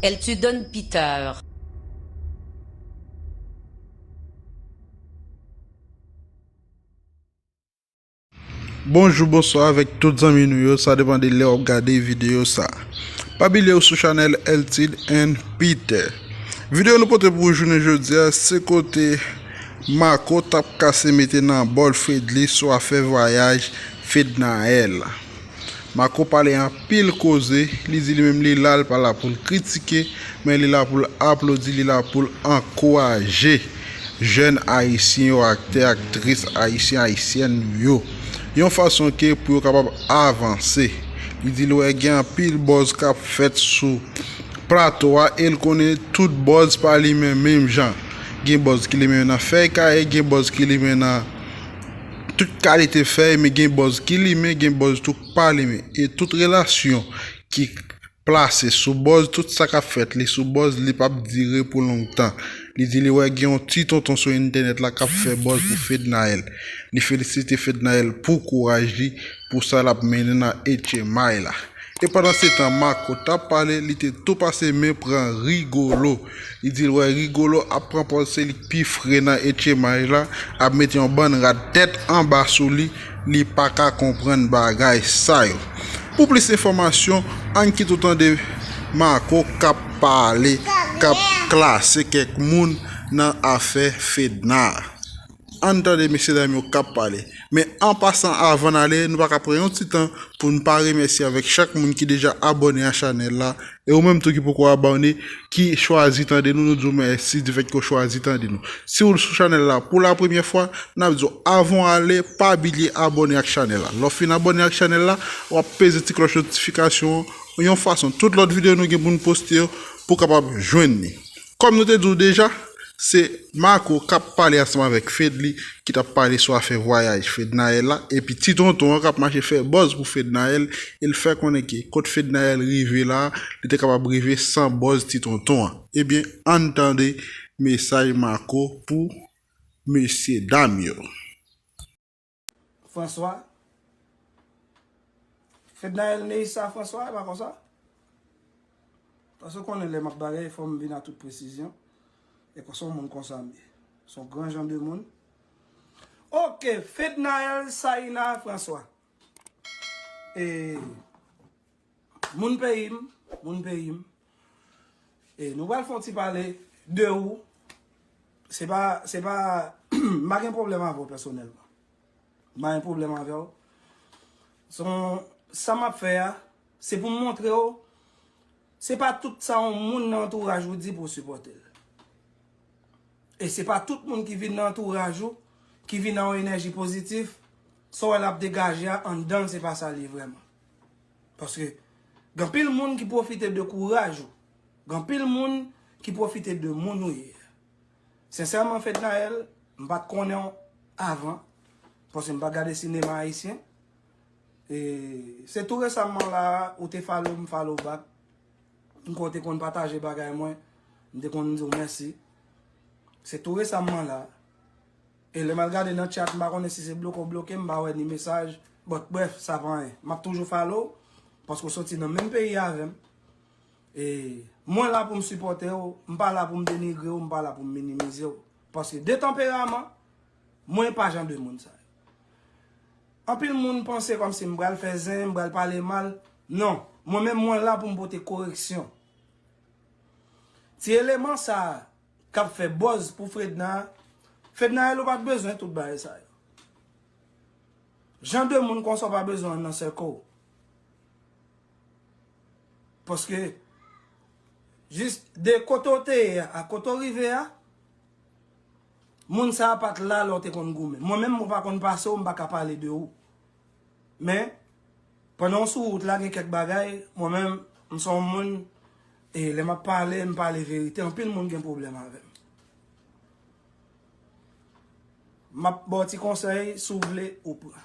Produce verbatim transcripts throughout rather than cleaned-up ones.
Eltidon Peter. Bonjou, bonswa avèk tout zanmi nou yo, sa depann de lè w ap gade videyo sa. Pa bliye w sou chanèl Eltid and Peter. Videyo nou pote pou ou jounen jodi a, se kote Marco t ap kase mete nan bòl Fedly sou afè vwayaj Fednaelle. Marco pale anpil koze, li di li menm li la, li pa la pou l kritike, men li la pou l aplodi, li la pou l ankouraje jèn ayisyen yo, aktè, aktris ayisyen, ayisyèn nou yo, yon fason ke pou yo kapab avanse. Li di l wè gen anpil buzz k ap fèt sou plato a e l konnen tout buzz pa limen menm jan. Gen buzz ki limen nan fèy kaye, gen buzz ki limen nan tout kalite fèy, men gen buzz ki limen, gen buzz tou k pa limen. E tout relasyon ki plase sou buzz, tout sa k ap fèt li sou buzz, li p ap dire pou longtan. Li di li wè gen yon ti tonton sou entènèt la k ap fè buzz pou Fednaelle. Li felisite Fednaelle pou kouraj li, pou sa l ap mennen nan H M I la. E pandan se tan Marco t ap pale, li te tou pase men pran Rigolo. Li di l wè Rigolo ap pran pòz se li k pi fre nan H M I la, ap mete yon bann rad tèt anba sou li, li pa ka konprann bagay sa yo. Pou plis enfòmasyon, ann kite w tande Marco k ap pale, k ap klase kèk moun nan afè Fedna. Ann tande mesyedam yo k ap pale. Men an pasan, avan n ale, nou pa ka pran yon ti tan pou n pa remèsye avèk chak moun ki deja abòne a chanèl la. E ou menm tou ki poko abòne, ki chwazi tande nou, nou di w mèsi difèt ke w chwazi tande nou. Si w sou chanèl la pou la premyè fwa, n ap di w avan w ale, pa bliye abòne ak chanèl la. Lè w fin abòne ak chanèl la, w ap peze ti klòch notifikasyon an, yon fason tout lòt videyo nou gen pou n poste yo pou w kapab jwenn li. Kòm nou te di w deja, se Marco k ap pale ansanm avèk Fedly, ki t ap pale sou afè vwayaj Fednaelle la, epi ti tonton an k ap mache fè buzz pou Fednaelle, e l fè konnen ke kot Fednaelle rive la, li te kapab rive san buzz ti tonton an. Ebyen, ann tande mesaj Marco pou mesyedam yo. François. Fednaelle Neissa François, e pa konsa? Paske w konnen lè m ap bagay, fò m vin a tout presizyon. E konsa yon moun konsa m ye. Se yon gran jan de moun. Ok, Fednaelle Saïna François. E moun peyi m, moun peyi m. E nou pral fè yon ti pale de ou. Se pa, se pa, m pa gen pwoblèm avè w pèsonèlman. M pa gen pwoblèm avè w. Se yon, sa m ap fè a, se pou m montre w, se pa tout sa yon moun nan antouraj ou di pou w sipòte l. E se pa tout moun ki vin nan antouraj ou, ki vin nan yon enèji pozitif, sa w wè l ap degaje a, anndan l se pa sa l ye vrèman. Paske gen anpil moun ki pwofite de kouraj ou, gen anpil moun ki pwofite de moun ou ye a. Sensèman, Fednaelle, m pa t konnen w avan, paske m pa gade sinema ayisyen. E se tou resaman la, ou te follow m, follow back. M kwè w te konn pataje bagay mwen, m te konn di w mèsi. Se tou resaman la. E lè m al gade nan chat, m pa konnen si se bloke w bloke, m pa wè ni mesaj. But brèf, sa pa anyen. M ap toujou follow w, paske w soti nan menm peyi avè m. E mwen la pou m sipòte w, m pa la pou m denigre w, m pa la pou m minimize w. Paske de tanperaman, mwen pa jan de moun sa yo. Anpil moun panse kòmsi m pral fè zen, m pral pale mal. Non, mwen menm mwen la pou m pote koreksyon. Ti eleman sa a k ap fè buzz pou Fedna, Fednaelle ou pa t bezwen tout bagay sa yo. Jan de moun konsa w pa bezwen nan sèkè w. Paske, jis de kote w te ye a, a kote w rive a, moun sa a pa t la lè w te konn goumen. Mwen menm, mwen pa konn pase w, m pa ka pale de ou. Men, pandan w sou wout la, gen kèk bagay, mwen menm, m se yon moun, e lè m ap pale, m pale verite. Anpil moun gen pwoblèm avè m. M ap ba w ti konsèy, si w vle, ou pran.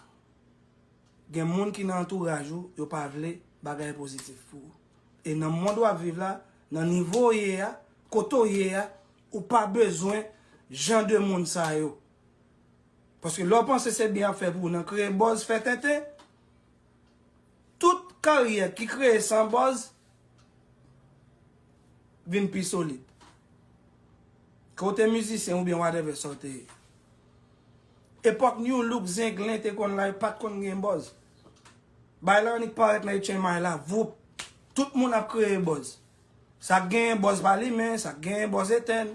Gen moun ki nan antouraj ou, yo pa vle bagay pozitif pou ou. E nan mond w ap viv la, nan nivo w ye a, kote w ye a, ou pa bezwen jan de moun sa yo. Paske lè w panse se byen y ap fè pou ou nan kreye buzz, fè tenten, tout karyè ki kreye san buzz, vin pi solid. Ke w te mizisyen oubyen whatever sa w te ye. Epòk New Look Zenglen te konn la, yo pa t konn gen buzz. Bagay la annik parèt nan H M I la, voup. Tout moun ap kreye buzz. Sa k genyen buzz pa limen, sa k genyen buzz etèn.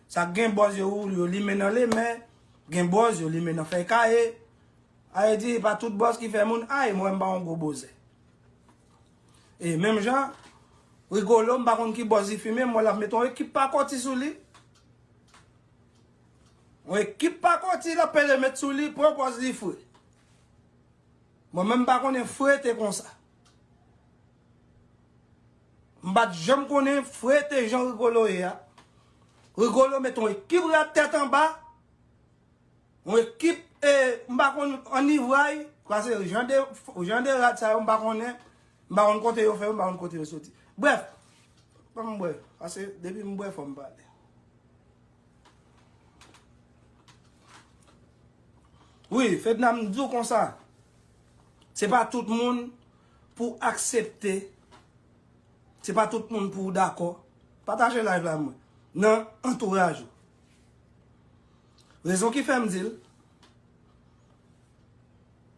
Sa k gen buzz yo, yo limen nan limen. Gen buzz yo limen nan fèy kaye. A vle di, pa tout buzz ki fè moun, ay, mwen m pa yon gwo bozè. E menm jan, Rigolo, m pa konn ki buzz li fimen, mwen l ap met yon ekip pakòti sou li. Yon ekip pakòti l ap pede met sou li, pran pòz li fre. Mwen menm m pa konnen fre te konsa. M pa t janm konnen fre te jan Rigolo ye a. Rigolo met yon ekip rad tèt anba, yon ekip, e, m pa konn annivray, paske jan de, jan de rad sa yo, m pa konnen, m pa konn kote yo fè yo, m pa konn kote yo soti. Brèf, ban m bwè, paske depi m bwè, fò m pale. Wi, Fedna, m di w konsa, se pa tout moun pou aksepte, se pa tout moun pou w dakò. Pataje live la mwen, nan antouraj ou. Rezon ki fè m di l,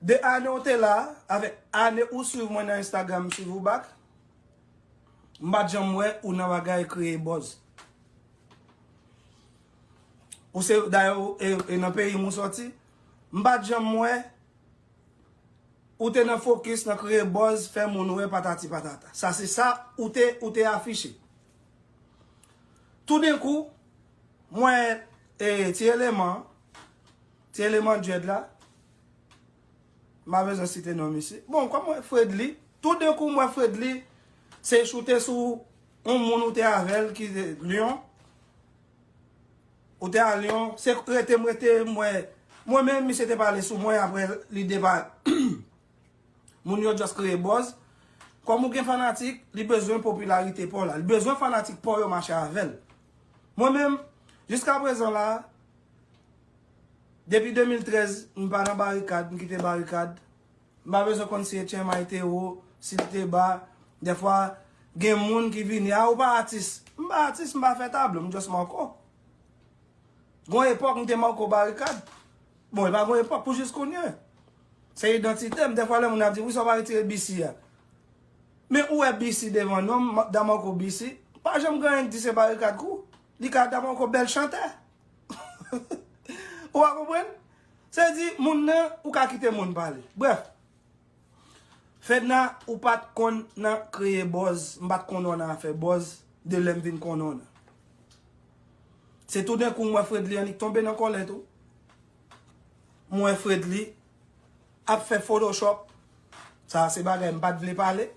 de ane w te la, avèk ane ou swiv mwen nan Instagram, m swiv ou back, m pa t janm wè ou nan bagay kreye buzz. Ou se, dayè, ou, e, e nan peyi m ou sòti, m pa t janm wè ou te nan fokis, nan kreye buzz, fè moun wè patati patata. Sa se sa ou te, ou te afiche. Toudenkou, mwen, e, ti eleman, ti eleman dread la, m pa bezwen site non misye. Bon, kòm mwen Fredly, toudenkou mwen Fredly, se choute sou yon moun ou te avè l ki te Lyon. Ou te a Lyon, se rete m rete, mwen, mwen menm, misye te pale sou mwen, apre li depa-, moun yo just kreye buzz. Kòm ou gen fanatik, li bezwen popilarite pa w la. Li bezwen fanatik pa w yo mache avè l. Mwen menm, jiska prezan la, depi de mil trèz, m pa nan barikad, m kite barikad. M pa bezwen konn si H M I te wo, si l te ba. Dèfwa, gen moun ki vini, "A, ou pa atis." M pa atis, m pa fè tablo, m just Marco. Gon epòk, m te Marco Barikad. Bon, e pa gon epòk, pou jis kounye. Se idantite m. Dèfwa, lè moun ap di, "Wi, sa w pa retire B C a." Men ou wè B C devan non m, Da Marco B C, pa janm gen anyen k di se Barikad kou. Li ka Da Marco bèl chantè. Ou pa konprann? Se di, moun nan, ou ka kite moun pale. Brèf, Fedna, ou pa t konn nan kreye buzz, m pa t konn wè w nan afè buzz, de lè m vin konnen w nan. Se toudenkou m wè Fredly annik tonbe nan kòlèt ou. M wè Fredly ap fè Photoshop. Sa se bagay m pa t vle pale.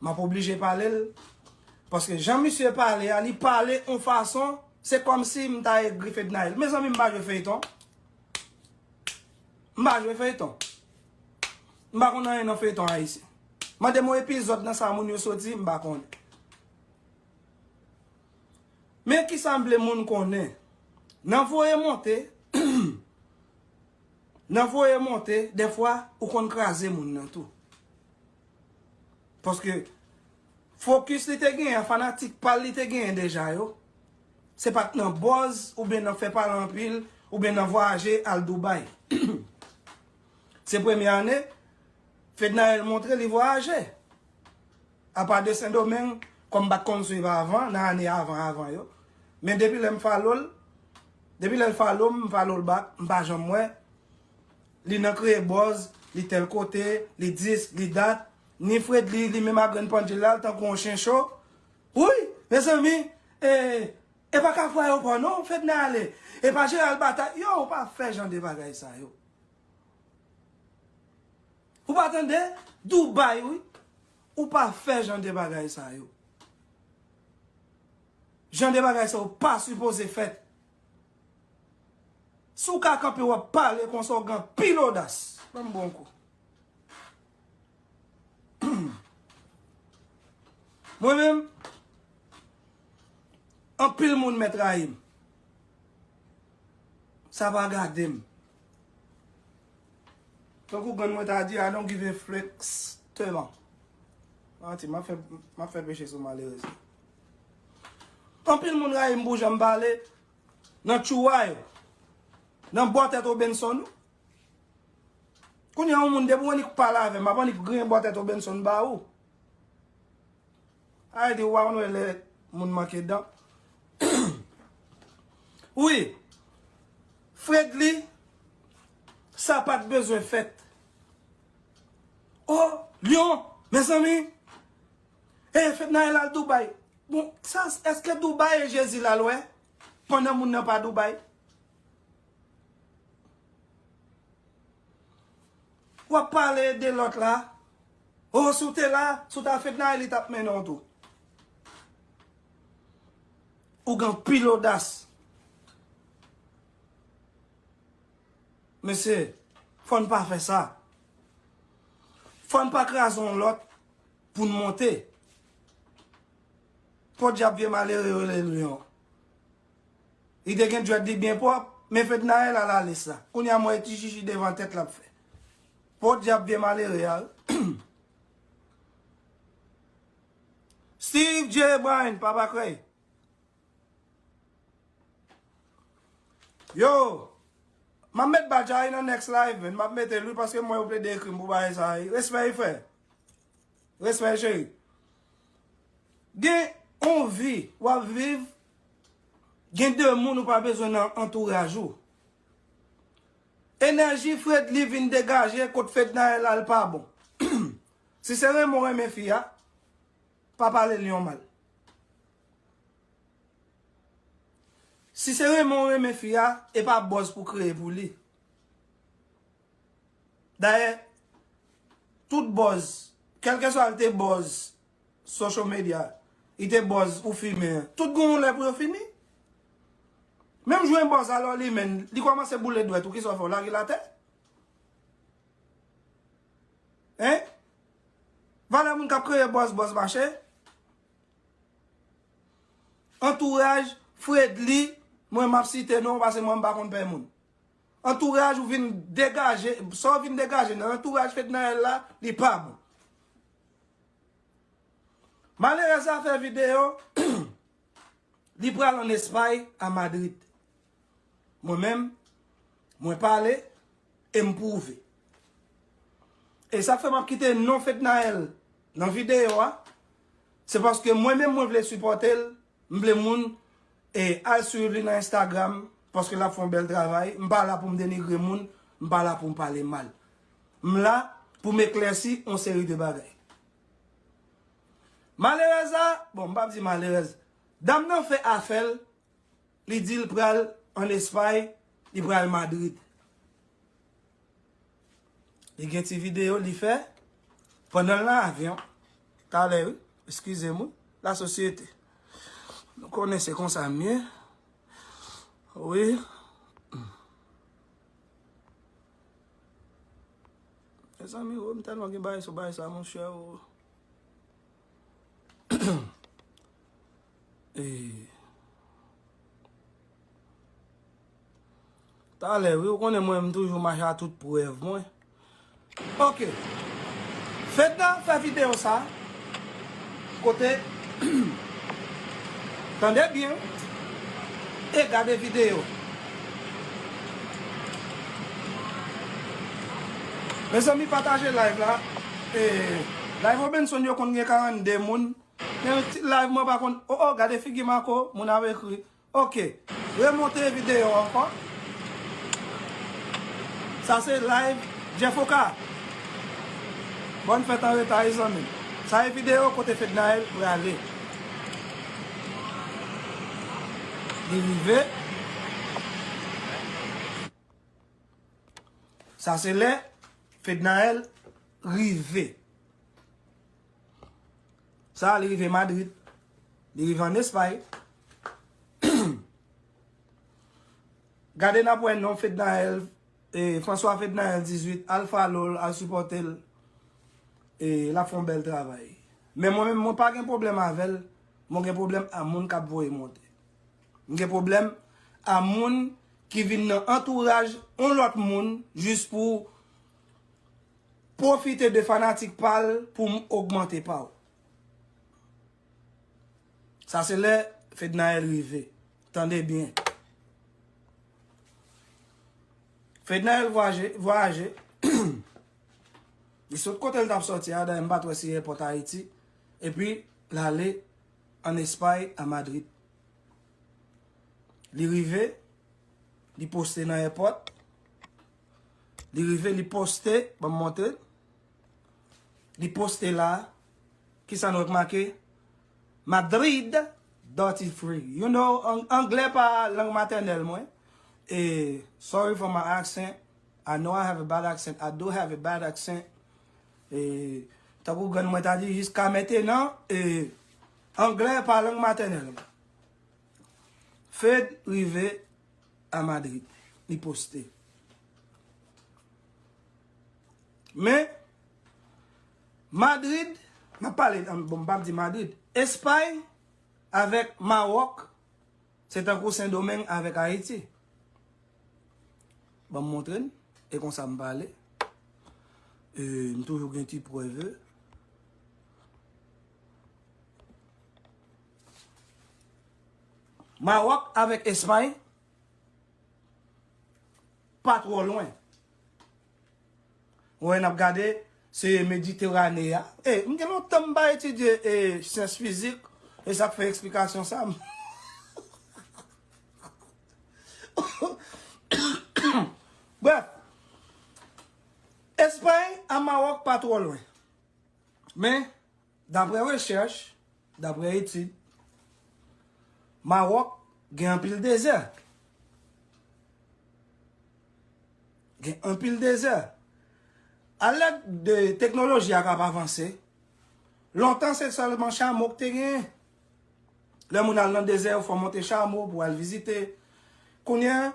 M ap oblije pale l. Paske jan misye pale a, li pale yon fason, se kòmsi m ta egri Fednaelle. Mezanmi, m pa jwe feyton. M pa jwe feyton. M pa konn anyen nan feyton ayisyen. Mande m yon epizòd nan sa moun yo soti, m pa konnen. Men kisa m vle moun konnen. Nan voye monte, nan voye monte, dèfwa, ou konn kraze moun nan tou. Paske fokis li te genyen, fanatik pa l li te genyen deja yo, se pa t nan buzz, oubyen nan fè pale anpil, oubyen nan vwayaje al Dubai. Se premye ane, Fednaelle montre li vwayaje. Apa de Sendomeng, kòm m pa t konn swiv avan, nan ane avan, avan yo. Men depi lè m follow l, depi lè l follow m, m follow l back, m pa janm wè. Li nan kreye buzz, li tèl kote, li dis, li dat. Ni Fredly, li menm ak grenn pandjil la, l tankou yon chen cho. Wi, mezanmi, e, e pa Kafou Ayewopò non, Fednaelle. E pa Jeral Batay. Yo, ou pa fè jan de bagay sa yo. Ou pa tande? Dubai, wi. Ou pa fè jan de bagay sa yo. Jan de bagay sa yo pa sipoze fèt. Si w ka kanpe, w ap pale konsa, w gen anpil odas. Ban m bon kou. Mwen menm, anpil moun mèt rayi m. Sa pa gade m. Tankou grann mwen ta di, "I don't give a flex tèlman." Manti, m ap fè, m ap fè peche sou malerez. Anpil moun rayi m pou jan m pale nan tchouwa yo, nan bò tèt Robenson yo. Kounye a, yon moun depi w annik pale avè m, m ap annik griyen bò tèt Robenson ba ou. Ay di, w pa konn wè lè moun manke dan. Wi. Fredly, sa pa t bezwen fèt. O, Lyon, mezanmi. E, Fednaelle al Dubai. Bon, sa, èske Dubai e Jezi l al wè? Pandan moun nan pa Dubai? W ap pale de lòt la. O, si w te la, si w ta Fednaelle, li t ap mennen w tou. Ou gen anpil odas. Mesye, fò n pa fè sa. Fò n pa kraze yon lòt pou n monte. Podyab vye malere yo rele Lyon. Li te gen djwèt li byen pwòp, men Fednaelle al ale sa. Kounye a m wè ti chichi devan tèt l ap fè. Podyab vye malere a. Steve J. Bryan, papa krèy. Yo, m ap met badj a nan next live, man. M ap mete l wi, paske m wè yo plede ekri m pou bagay sa a. Respè wi, frè. Respè, cheri. Gen yon vi w ap viv, gen de moun ou pa bezwen nan antouraj ou. Enèji Fredly vin degaje kot Fednaelle al pa bon. Si se renmen w renmen fi a, pa pale Lyon mal. Si se renmen w renmen fi a, e pa buzz pou kreye pou li. Dayè, tout buzz, kèlkeswa l te buzz social media, li te buzz ou fimen an, tout gen yon lè pou yo fini. Menm jou yon buzz alò li menm, li kòmanse boule dwèt ou, kisa w fè, w lage l atè? Hein? Valè moun k ap kreye buzz, buzz mache. Antouraj Fredly, mwen m ap site non, paske mwen m pa konn pè moun. Antouraj ou vin degaje, sa w vin degaje nan antouraj Fednaelle la, li pa bon. Malerèz la fè videyo, li pral ann Espay, a Madrid. Mwen menm, mwen pale e m pwouve. E sa k fè m ap kite non Fednaelle nan videyo a, se paske mwen menm mwen vle sipòte l, m vle moun e al swiv li nan Instagram, paske l ap fè yon bèl travay. M pa la pou m denigre moun, m pa la pou m pale mal. M la pou m eklèsi yon seri de bagay. Malerèz la, bon, m p ap di malerèz. Dam nan fè afè l, li di l pral ann Espay, li pral Madrid. Li gen ti videyo li fè pandan l nan avyon. Talè, wi. Eskize m, wi. Lasosyete. Nou konnen se konsa m ye. Wi. Mezanmi, wi, m tèlman gen bagay sou bagay sa, monchè, wi. E, talè, wi, ou konnen mwen, m toujou mache a tout prèv mwen. Ok. Fedna fè videyo sa, kote, tande byen, e gade videyo. Mezanmi, pataje live la. E, live Robenson yo konn gen karannde moun. Men ti live mwen pa konn. Oh, oh, gade figi Marco, moun ap ekri. Ok. Remonte videyo ankò. Sa se live Jeff Oka. Bòn fèt an reta, wi, zanmi m. Sa e videyo kote Fednaelle prale. Li rive. Sa se lè Fednaelle rive. Sa, li rive Madrid. Li rive ann Espay. Gade n ap wè non Fednaelle, e, François Fednaelle dizuit, al follow l, al sipòte l. E, l ap fè yon bèl travay. Men mwen menm, mwen pa gen pwoblèm avè l. Mwen gen pwoblèm a moun k ap voye monte. M gen pwoblèm a moun ki vin nan antouraj yon lòt moun jis pou pwofite de fanatik pa l pou m ogmante pa w. Sa se lè Fednaelle rive. Tande byen. Fednaelle vwaje, vwayaje. Li sot kote l t ap sòti a, dayè m pa t wè si èpòt Ayiti. Epi, l ale ann Espay, a Madrid. Li rive, li poste nan èpòt. Li rive, li poste, ban m montre. Li poste la. Kisa nou wè k make? Madrid, duty free. You know, ang-, anglè pa lang matènèl mwen. E, sorry for my accent. I know I have a bad accent. I do have a bad accent. E, tankou grann mwen ta di, jiska mentenan, e, anglè pa lang matènèl mwen. Fed rive a Madrid. Li poste. Men, Madrid, m ap pale, bon, m p ap di Madrid. Espay avèk Mawòk, se tankou Sendomeng avèk Ayiti. Ban m montre n, e konsa m pale. E, m toujou gen ti prèv. Mawòk avèk Espay, pa twò lwen. Ou wè, n ap gade, se Mediterane a. E, m gen lontan m pa etidye, e, syans fizik, e sa k fè eksplikasyon sa. Brèf, Espay a Mawòk pa twò lwen. Men, daprè rechèch, daprè etid, Mawòk gen anpil dezè. Gen anpil dezè. Alèd de teknoloji a k ap avanse, lontan se sèlman chamo k te genyen. Lè moun al nan dezè, yo fè w monte chamo pou al vizite. Kounye a,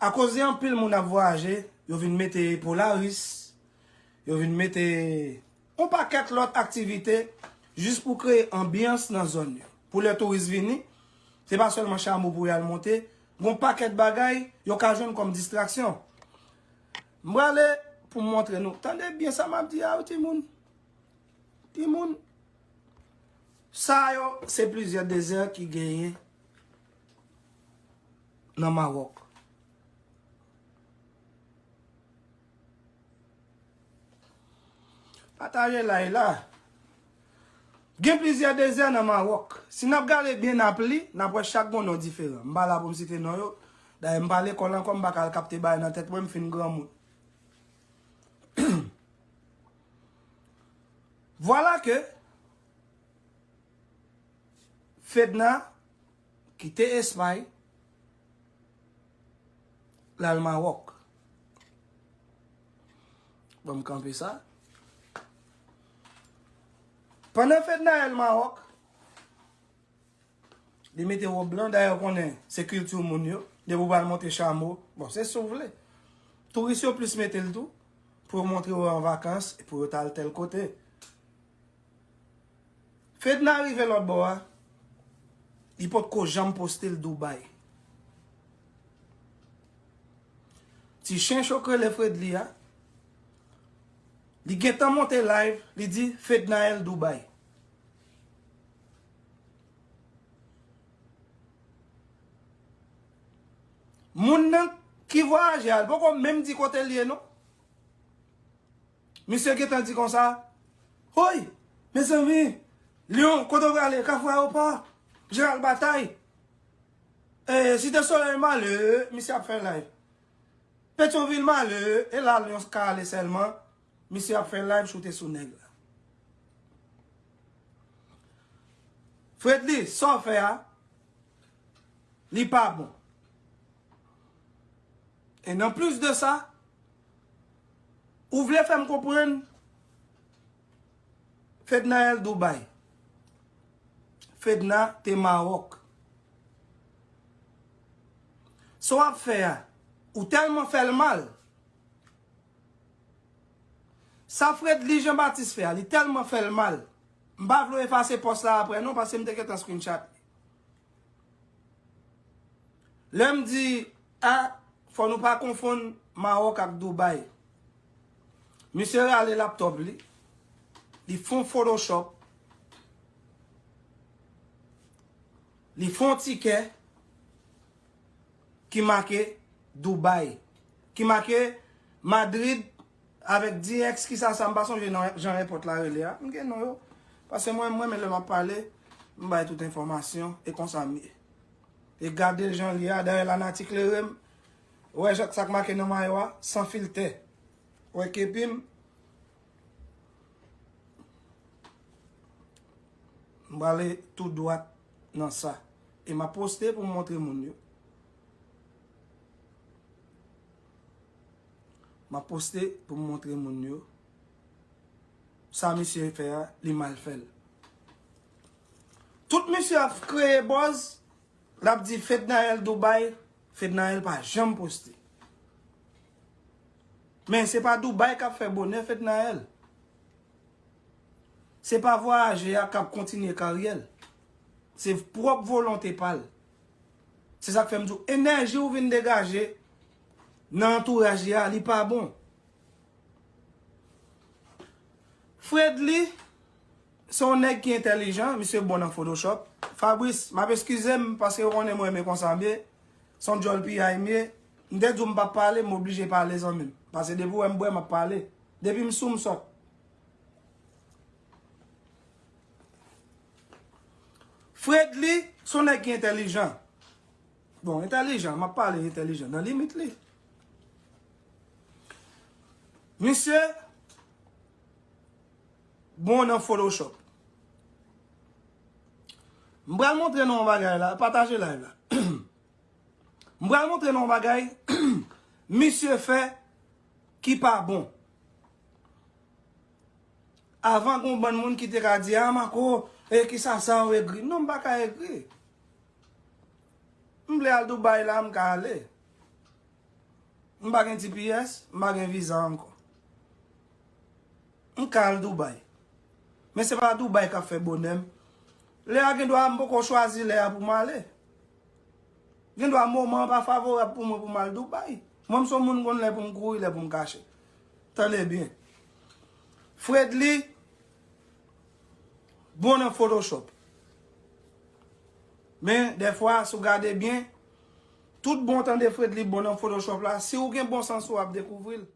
akoz de anpil moun ap vwayaje, yo vin mete Polaris, yo vin mete yon pakèt lòt aktivite jis pou kreye anbyans nan zòn yo. Pou lè touris vini, se pa sèlman chamo pou y al monte, gen yon pakèt bagay yo ka jwenn kòm distraksyon. M prale pou m montre nou. Tande byen sa m ap di a, wi, timoun. Timoun, sa yo, se plizyè dezè ki genyen nan Mawòk. Pataje live la. Gen plizyè dezè nan Mawòk. Si n ap gade byen, n ap li, n ap wè chak gon non diferan. M pa la pou m site non yo. Dayè, m pa lekòl ankò, m pa ka al kapte bagay nan tèt mwen, m fin granmoun. Vwala ke Fedna kite Espay, l al Mawòk. Ban m kanpe sa. Pandan Fednaelle Mawòk, li mete wòb blan, dayè w konnen se kilti moun yo. Depi w pral monte chamo, bon, se si w vle. Touris yo plis mete l tou, pou yo montre yo an vakans, e pou yo t al tèl kote. Fedna rive lòt bò a, li potko janm poste l Dubai. Ti chen cho k rele Fredly a, li gentan monte live, li di Fednaelle Dubai. Moun nan ki vwayaje a, li poko menm di kote l ye non. Misye gentan di konsa, "Hoy, mezanmi, Lyon, kote w prale? Kafou Ayewopò, Jeneral Batay, e, Site Solèy, Male, misye ap fè live. Petyonvil, Male, e la Lyon ka ale sèlman, misye ap fè live, choute sou nèg la." Fredly, sa w fè a, li pa bon. E nan plis de sa, ou vle fè m konprann Fednaelle Dubai. Fedna te Mawòk. Sa w ap fè a, ou tèlman fè l mal. Sa Fredly Jean Baptiste fè a, li tèlman fè l mal. M pa vle w efase pòs la apre non, paske m te gentan screenshot li. Lè m di, a, fò nou pa konfonn Mawòk ak Dubai. Misye rale laptòp li, li fè yon Photoshop. Li fè yon tikè ki make Dubai, ki make Madrid avèk D X, kisa sa, m pa sonje nan jan èpòt la rele a. M gen non yo. Paske mwen, mwen menm lè m ap pale, m bay tout enfòmasyon, e konsa m ye. E gade jan l ye a, dayè lanati klere m. Ou wè sa k make nan mayo a, san filtè. Ou wè kepi m, m prale tou dwat nan sa. E m ap poste pou m montre moun yo. M ap poste pou m montre moun yo. Sa misye fè a, li mal fè l. Tout misye ap kreye buzz, l ap di Fednaelle Dubai, Fednaelle pa janm poste. Men se pa Dubai k ap fè bonè Fednaelle. Se pa vwayaje a k ap kontinye karyè l. Se pwòp volonte pa l. Se sa k fè m di w, enèji ou vin degaje nan antouraj li a, li pa bon. Fredly, se yon nèg ki entèlijan, misye bon nan Photoshop. Fabrice, m ap eskize m paske ou konnen mwen renmen konsa m ye. Se yon djòl piyay m ye. M te di w m p ap pale, m oblije pale, zanmi m. Paske depi w wè m bwè, m ap pale. Depi m sou, m sòt. Fredly, se yon nèg ki entèlijan. Bon, entèlijan, m ap pale entèlijan, nan limit li. Misye bon nan Photoshop. M pral montre nou yon bagay la, pataje live la. M pral montre nou yon bagay misye fè ki pa bon. Avan, gen yon bann moun ki te ka di, "A, Marco, e kisa sa, ou egri?" Non, m pa ka egri. M vle al Dubai la, m ka ale. M pa gen T P S, m pa gen viza ankò. M ka al Dubai. Men se pa Dubai k ap fè bonè m. Lè a gen dwa m poko chwazi lè a pou m ale. Gen dwa moman an pa favorab pou mwen pou m al Dubai. Mwen, m se yon moun konn lè pou m kouri, lè pou m kache. Tande byen. Fredly bon nan Photoshop. Men, dèfwa, si w gade byen, tout bon tande Fredly bon nan Photoshop la, si w gen bon sans, w ap dekouvri l.